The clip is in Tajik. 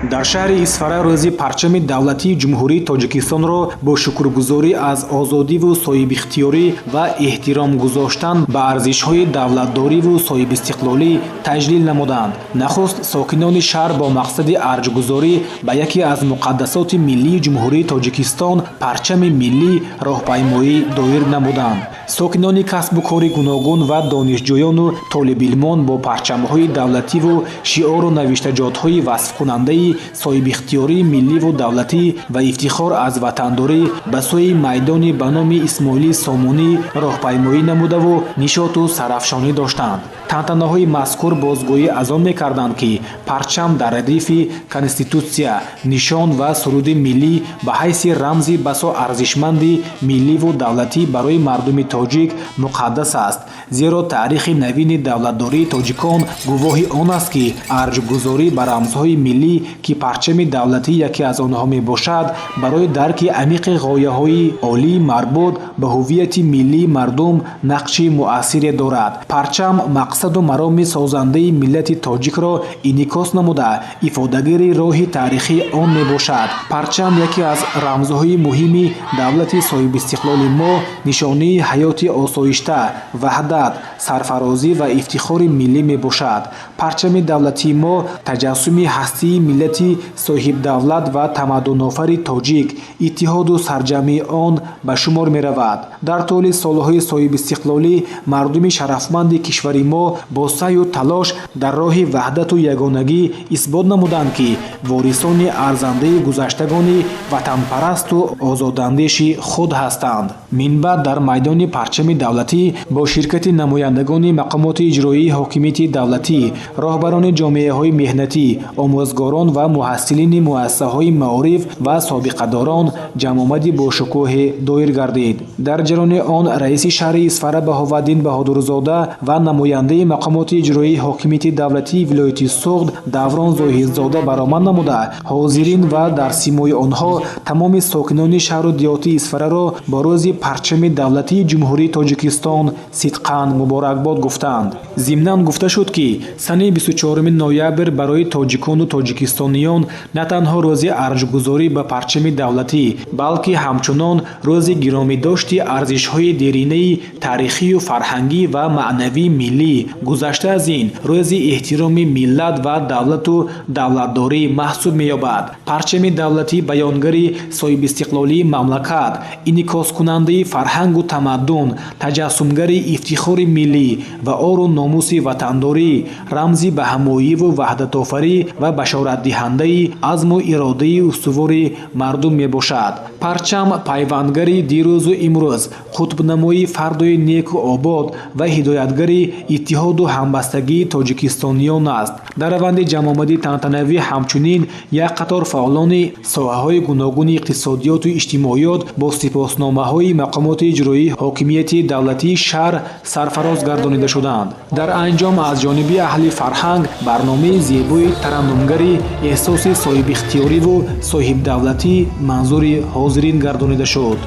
Дар шаҳри Исфара рӯзи парчами давлатии Ҷумҳурии Тоҷикистонро бо шукргузорӣ аз озодиву соҳибихтиёрӣ ва эҳтиром гузоштан ба арзишҳои давлатдориву соҳибистиқлолӣ таҷлил намуданд. Нахуст сокинони шаҳр бо мақсади арҷгузорӣ ба яке аз муқаддасоти миллии Ҷумҳурии Тоҷикистон, парчами миллӣ, роҳпаймоӣ доир намуданд. Сокинони касбу кори гуногун ва донишҷӯёну толибилмон бо парчамҳои давлативу шиору навиштаҷотҳои васфкунандаи соҳибихтиёрии милливу давлатӣ ва ифтихор аз ватандорӣ ба сӯи майдони ба номи Исмоили Сомонӣ роҳпаймоӣ намудаву нишоту сарафшонӣ доштанд. Тантанаҳои мазкур бозгӯӣ аз он мекарданд, ки парчам дар радифи конститутсия, нишон ва суруди миллӣ ба ҳайси рамзи басо арзишманди милливу давлатӣ барои мардуми тоҷик муқаддас аст, зеро таърихи навини давлатдории тоҷикон гувоҳи он аст, ки арҷгузорӣ ба рамзҳои миллӣ, ки парчами давлатӣ яке аз онҳо мебошад, барои дарки амиқи ғояҳои олии марбут ба ҳуввияти миллии мардум нақши муассире дорад. Парчам мақсаду мароми созандаи миллати тоҷикро инъикос намуда, ифодагари роҳи таърихии он мебошад. Парчам яке аз рамзҳои муҳими давлати соҳибистиқлоли мо, нишонаи ҳаёти осоишта, ваҳдат, сарфарозӣ ва ифтихори миллӣ мебошад. Парчами давлатии мо таҷассуми ҳастии миллати соҳибдавлат ва тамаддунофари тоҷик, иттиҳоду сарҷамъии он ба шумор меравад. Дар тӯли солҳои соҳибистиқлолӣ мардуми шарафманди кишвари мо бо саъю талош дар роҳи ваҳдату ягонагӣ исбот намуданд, ки ворисони арзандаи гузаштагони ватанпарасту озодандеши худ ҳастанд. Минбаъд дар майдони парчами давлатӣ бо ширкати намояндагони мақомоти иҷроии ҳокимияти давлатӣ, роҳбарони ҷомеаҳои меҳнатӣ, омӯзгорон ва муҳассилини муассисаҳои маориф ва собиқадорон ҷамъомади бошукӯҳе доир гардид. Дар ҷараёни он раиси шаҳри Исфара Баҳоваддин Баҳодурзода ва намояндаи мақомоти иҷроии ҳокимияти давлатии вилояти Суғд Даврон Зоҳидзода баромад намуда, ҳозирин ва дар симои онҳо тамоми сокинони шаҳру деҳоти Исфараро бо рӯзи парчами давлатии Ҷумҳурии Тоҷикистон сидқан муборакбод гуфтанд. Зимнан гуфта шуд, ки санаи 24 ноябр барои тоҷикону тоҷикистониён на танҳо рӯзи арҷгузорӣ ба парчами давлатӣ, балки ҳамчунон рӯзи гиромидошти арзишҳои деринаи таърихию фарҳангӣ ва маънавии миллӣ, гузашта аз ин, рӯзи эҳтироми миллат ва давлату давлатдорӣ маҳсуб меёбад. Парчами давлатӣ баёнгари соҳибистиқлолии мамлакат, инъикоскунандаи фарҳангу тамаддун, таҷассумгари ифтихори миллӣ ва ору номуси ватандорӣ, рамзи баҳамоиву ваҳдатофарӣ ва башоратдиҳандаи азму иродаи устувори мардум мебошад. Парчам пайвандгари дирӯзу имрӯз, қутбнамои фардои неку обод ва ҳидоятгари иттиҳоду ҳамбастагии тоҷикистониён аст. Дар раванди ҷамъомади тантанавӣ ҳамчунин як қатор фаъолони соҳаҳои гуногуни иқтисодиёту иҷтимоиёт бо сипосномаҳои мақомоти иҷроии ҳокимияти давлатии шаҳр сарфароз гардонида шуданд. Дар анҷом аз ҷониби аҳли фарҳанг барномаи зебои тараннумгари эҳсоси соҳибихтиёриву соҳибдавлатӣ манзури ҳозирин гардонида шуд.